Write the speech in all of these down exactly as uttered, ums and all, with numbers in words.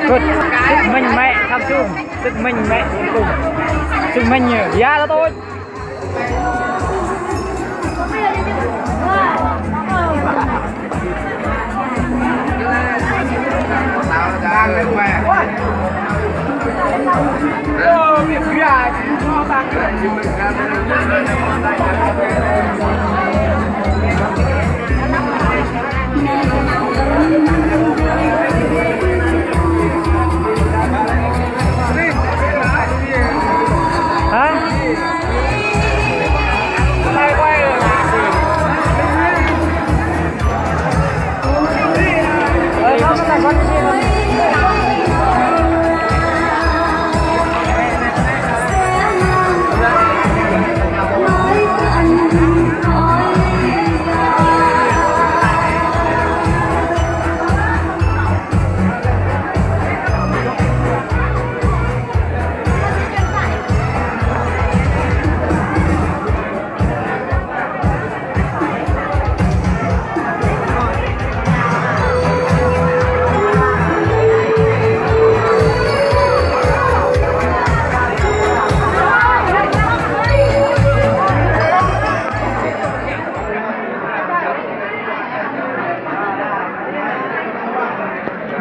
Kơ̆t, sĭt mĭn mĕ Samsung, sĭt mĭn mĕ Samsung. Sĭt mĭn ñu. Ia, ta tui. Hả?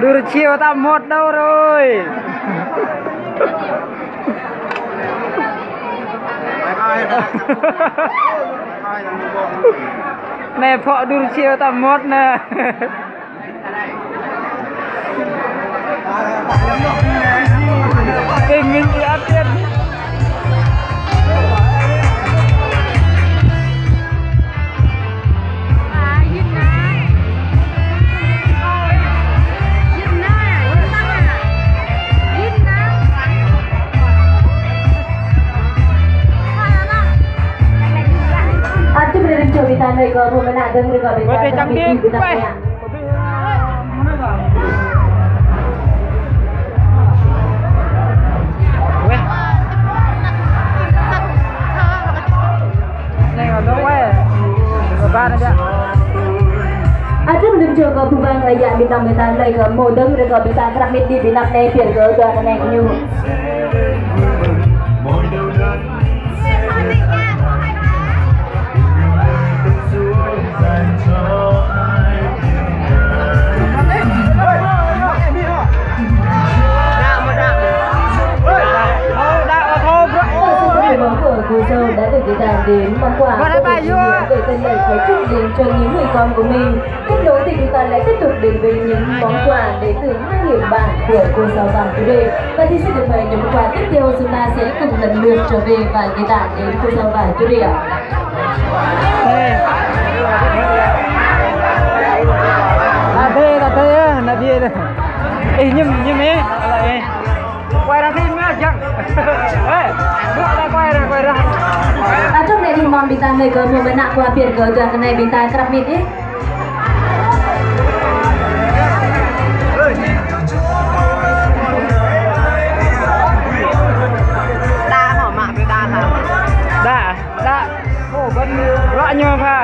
Đu rơchiao ta mơmŏt đôč rồi. Anai phŏ đu rơchiao ta mơmŏt anai. Ê, mĭn ư ăt tiêt. Ăt čŭp rĭm čô ƀing ta hlơi kơ ƀu mơnă dơ̆ng rĭm kơ ƀing ta. Ƀơi tê čang đĭ, ƀing ta ƀơi. Ƀơi. Weh. Anai kơ dŏ weh. Kơ ba anai biă. Ăt čŭp rĭm čô kơ ƀu bang lĕ yă ƀing ta ƀing ta hlơi kơ ƀu dơ̆ng rĭm kơ ƀing ta krăp mĭt đĭ ƀing ta anai pioh kơ dua anai ñu. Tôi xin cảm ơn của cô dâu đã gửi tặng đến món quà vô cùng ý nghĩa, gửi tận tay khỏi chúc đến cho những người con của mình. Tiếp nối thì chúng ta lại tiếp tục đến với những món quà đến từ hai người bạn của cô giáo Vàng Tú Lê. Và thì xin được mời những món quà tiếp theo, chúng ta sẽ cùng lần lượt trở về và gửi tặng đến cô giáo Vàng Tú Lê ạ. Ê. Tơdah, tơdah, ơ, ană ƀing. Ê, ñim, ñim, ê. Ê. Quay ra thì mà chẳng. Ê, dua là quay ra, quay ra. Ăt čŭp anai ƀing mơ̆n ƀing ta hlơi kơ ƀu mơnă kơ pioh kơ dua anai ƀing ta krăp mĭt ih. Đa hŏ mă ƀing ta hă? Đa, đa. Ô, ƀing ră ñu hă?